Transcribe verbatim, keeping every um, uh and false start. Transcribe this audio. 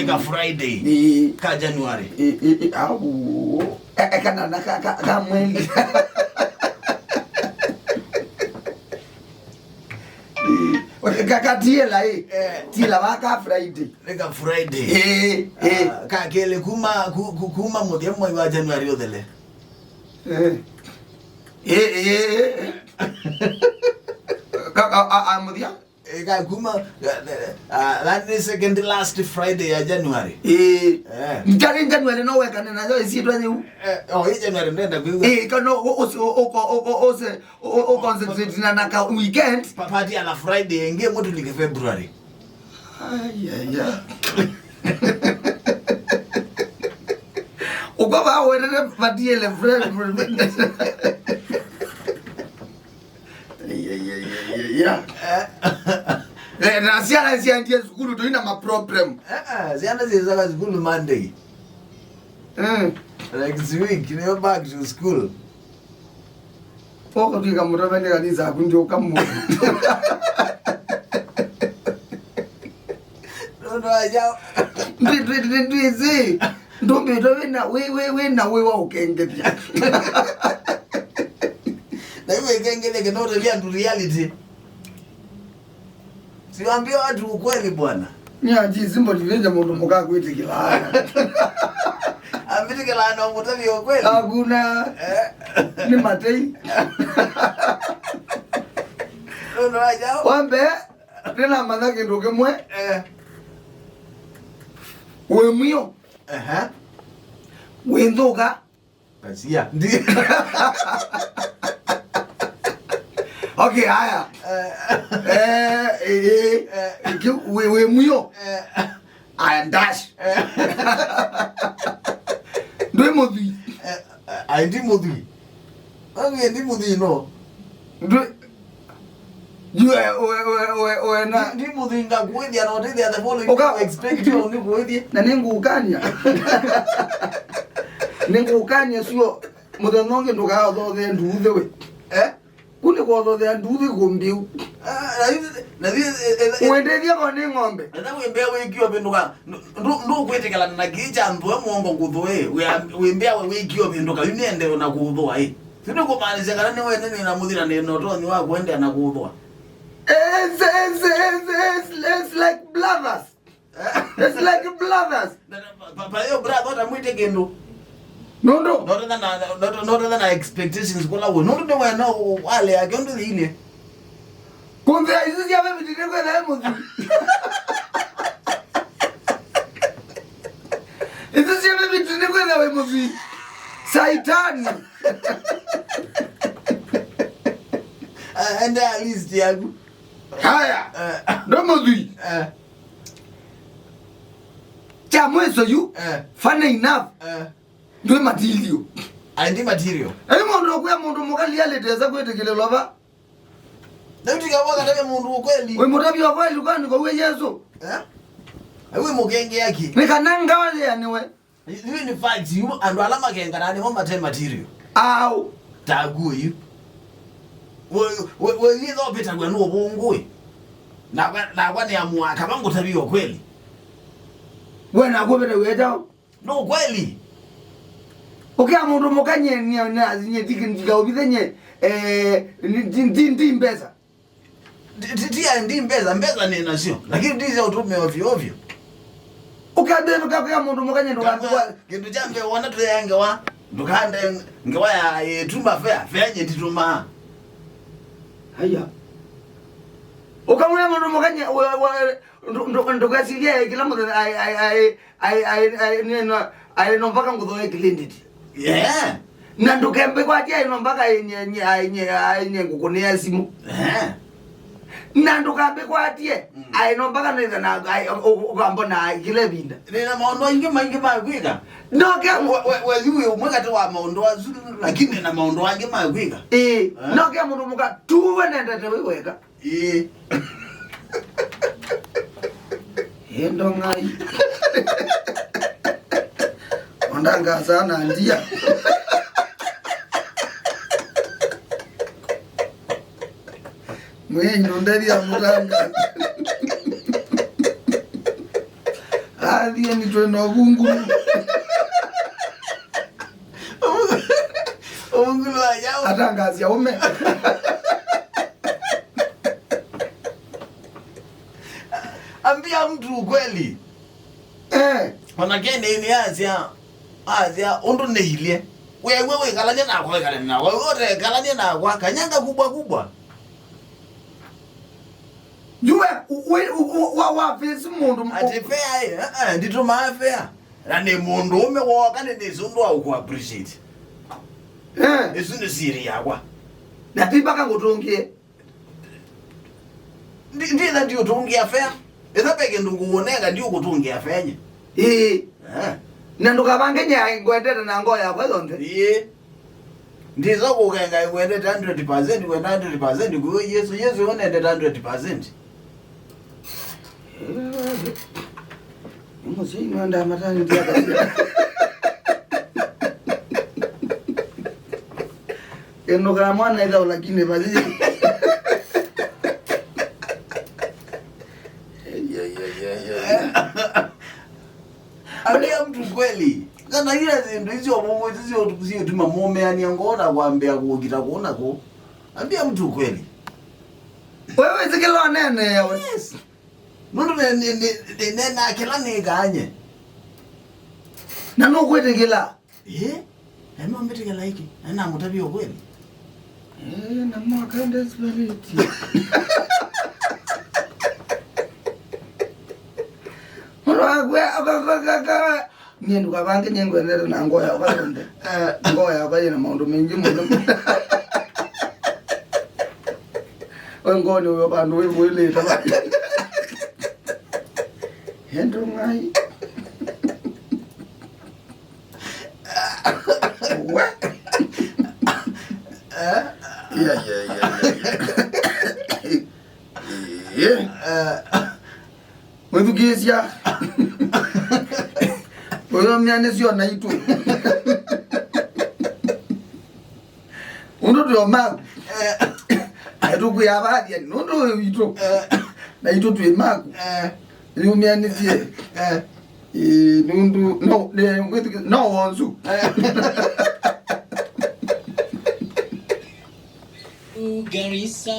Eka Friday. Ĩĩ. Ka January. Ĩĩ, ĩĩ, ĩĩ, au. E-, eka na, na ka, ka, ka mweli. Ĩĩ. Ka, ka tiela, ĩĩ. Eh. Tiela wa ka Friday. Eka Friday. Ĩĩ, ĩĩ. Ah, ka kele kuma, ku-, ku-, kuma mũthya mwai wa January ũthele. Ĩĩ. Ĩĩ, ĩĩ, ĩĩ. Ka, a, a, a, mũthya? Eka kuma, uh, uh, that is second last Friday ya January. Ĩĩ. Eh. Njarĩ January no wekane nayo ĩsyĩtwa yĩu. Eh, oh, hii January ndenda kwĩw'a. Ĩĩ, kana ũ-, ũ-, ũ-, ũ-, ũ-, ũ-, ũ-, ũ-, concentrate na, na ka weekend. Pa-, party ya la Friday, ĩngĩ mũtũlike February. Ai, ai, ai. Ũkwa va wendete vatiele friend. Ai, ai, ai, ai, ai, ai. Eh, na syana syaendie sukulu tũi na maproblem. Eh, eh, syana syĩsaga sukulu Monday. Mm. Next week, nĩyo back to school. Ũkatw'ĩka mũtavany'a kanisa aku ndyũka mũno. Nũndũ wa kyaũ? Ndwĩ-, ndwĩ-, ndwĩ-, ndwĩsĩ. Ndũmbĩtwe wĩ na, wĩ, wĩ, wĩ na wĩ wa ũkengethya. Na iwe ĩkengethya kĩnotethya andũ reality. Siwaambia watu ukweli bwana. Ni ajisi mbotivenja mũndũ mũka kwĩtĩkĩlaana. Ambĩtĩkĩlaana ũmũtavya ukweli. Hakuna. Eh. Ni matei. Nũndũ wa kyaũ? Wambe, nĩnamanya kĩndũ kĩmwe. Eh. Wĩ mwĩo. Aha. Wĩ nthũka. Kasia. Ndi- Okay, haya. Eh. Eh, eh, eh. Eh. Ki-, wĩ, wĩ mwĩo. Eh. Aya, dash. Eh. Ndwĩ mũthwii. Eh, eh, ai, ndi mũthwii. Mami, ndi mũthwii, no. Ndwĩ- Yu, eh, we, we, we, we, na ndi, ndi mũthinga kũĩthya na ũtĩthya the following Ũka- day, expect you nĩ kũĩthye. Na nĩngũkany'a. Nĩngũkany'a sio mũthenya ũngĩ ndũkaothothee nduuthĩ we. Eh? Kũ nĩ kũothothea nduuthĩ kũmbiu. Ah, na yu, na yu, eh, eh, eh, Wendethia ko nĩ ng'ombe. Na wĩmbea wĩkio vĩndũka. Ndũ, ndũ, ndũkwĩtĩkĩlana na kĩĩ kya nthũe mũongo kũthũe. Wĩa-, wĩmbea we wĩkio vĩndũka. Yu nĩende na kũthũa ĩ. Sindũ kũmaanisya kana nĩ wene nĩ na mũthira nĩ na ũtonyi wa kũendea na kũthũa. It's, it's, it's, it's, it's like brothers. It's like brothers. Na, na, pa, pa, pa, yo brother, ũtamwĩtye kĩndũ. Nũndũ? Notethana, notethana expectations kũla wĩ. Nũndũ nĩ wena walea kĩndũ thĩinĩ. Kũnthĩa isu sya veviti nĩ kwĩtha e mũthwii. Isu sya veviti nĩ kwĩtha wĩ mũthwii. Saitani. Ah, ende a list yaku. Haya. Eh. Ndo mũthwii. Eh. Kya mwiso yu. Eh. Funny enough. Eh. Ndwĩ material. Ai, ndi material. Ai, mũndũ ũkwĩa mũndũ mũka reality esa kwĩtĩkĩlĩlwa va. Na ũtika wakatavya mũndũ ũkweli. Wĩ mũtavya wa kweli, kwani kwa uwe Yesu. Eh? Ai, wĩ mũkengea ki? Nĩ kana ngawa yĩanĩwe. Yu nĩ facts, yu andũ ala makenganaa nĩmo mate material. Au. Taku yu. We, we, we, yĩtho vĩtagwa nĩ ũvũngũĩ. Nakwa, nakwa nĩ amua kava ngũtavia ũkweli. We nakwa vĩtagwa ĩtao. No kweli. Ũkĩa mũndũ mũka nye, nye, nye, nye, ndikaũvithe nye, eh, ndi, ndi, ndi mbesa. Ti, ti, ti ya ndi mbesa, mbesa nĩ nasyo, lakini ti sya ũtũmĩa ovyo ovyo. Ũkambĩka kwa mũndũ mũka nye ndũkambĩkwa. Kĩndũ kya mbee wona tũya ngewa, ndũkande ngewa ya ĩtuma fea, fea nye nditũmaa. Haya. Ũkamwĩa mũndũ mũka nye, we, we, ndũ-, ndũ-, ndũkasilie kĩla mũthenya, ai, ai, ai, Ai, ai, ai, nĩ no, ai, no mpaka ngũthoe cleaned. Yeah. Na ndũkembe kwatia, ai, no mpaka ai, nye, nye, ai, nye, ai, nye ngũkũnĩa simu. Yeah. Na ndũkambe kwatie, mm, ai, no mpaka nĩtha na, ai, ũ-, ũ-, ũkambona, ai, kĩla ĩvinda. Nĩ na maũndũ aingĩ maingĩ ma kwĩka. No ke- We, we, we, yu wĩ ũmwe katĩ wa maũndũ asu, lakini nĩ na maũndũ angĩ ma kwĩka. Ĩĩ, eh? No ke mũndũ mũka, tuwe nendete wĩ weka. Ĩĩ. Ĩndo ng'ai. Ondanga sana ndia. Mwĩĩ ino ndethia mũtanga. Athieni twĩ na ũvungulu. Ũvungulu wa nyaũ. Atangaasi aũme. Ambia mtu ukweli. Eh. Ona Kennedy asya, asya, ũndũ nĩilye. Wewe wĩkalany'a nakwa, wĩkalany'a nakwa. Wewe ũtekalany'a nakwa, kanyanga kubwa kubwa. Jue, we, wa, wa face mũndũ. Ati fair, eh, eh, nditumaa fair. Na nĩ mũndũ ũme woka nĩ nĩsĩ ũndũ wa ũkũ appreciate. Eh. Ĩsu nĩ siri yakwa. Na ti mpaka ngũtũngĩe. Ndi- nditha ndiũtũngĩa fea. Ĩtha ve kĩndũ ngũũnenga ndiũkũtũngĩa fea nye. Ĩĩ. Eh. Na ndũkavange nyie ngwendete na ngoo yakwa yonthe. Ĩĩ. Nditha kũkenga ngwendete hundred percent, ngwenda hundred percent kwĩ Yesu. Yesu ũnendete hundred percent. Mũsyai nĩwendaa matangĩthya kasya. Ĩnũkaa mwana ĩthaũ lakini vathi. Ambia mtu kweli. Kana ile zindu hizo mungu hizo zituma mumeania ngona kwambia kugita kuona ku. Ambia mtu kweli. Wewe zikilo nene yawe. Yes. Nũndũ nĩ- nĩ- nĩ- nĩneenaa kĩla nĩkaa nye. Na nũkwĩtĩkĩla? Ĩĩ, na nĩmambĩtĩkĩla ĩkĩ, na nĩnamũtavya ũkweli. Eh, na mwaka desperate. Mũndũ waku, eh, aka- aka- aka- aka- Nyie ndũkavange nyie ngwendete na ngoo yakwa yonthe. Eh. Ngoo yakwa yĩna maũndũ maingĩ mũno. We ngoonĩ ũyo vandũ wĩvũĩlĩte vai. Endo ngai. Wa. Eh. Yeah, yeah, yeah, yeah, yeah. Yeah. Eh. Mwĩthukĩĩsya. Ũyũmya nĩ syona itũ. Ũndũ twĩ o maku. Aitũ kwĩ avathia nũndũ wĩ witũ. Na itũ twĩ maku. Yũmyanĩsye. Ĩĩ, nũndũ no, nĩ- wĩthukĩ- no wonzu. Garissa.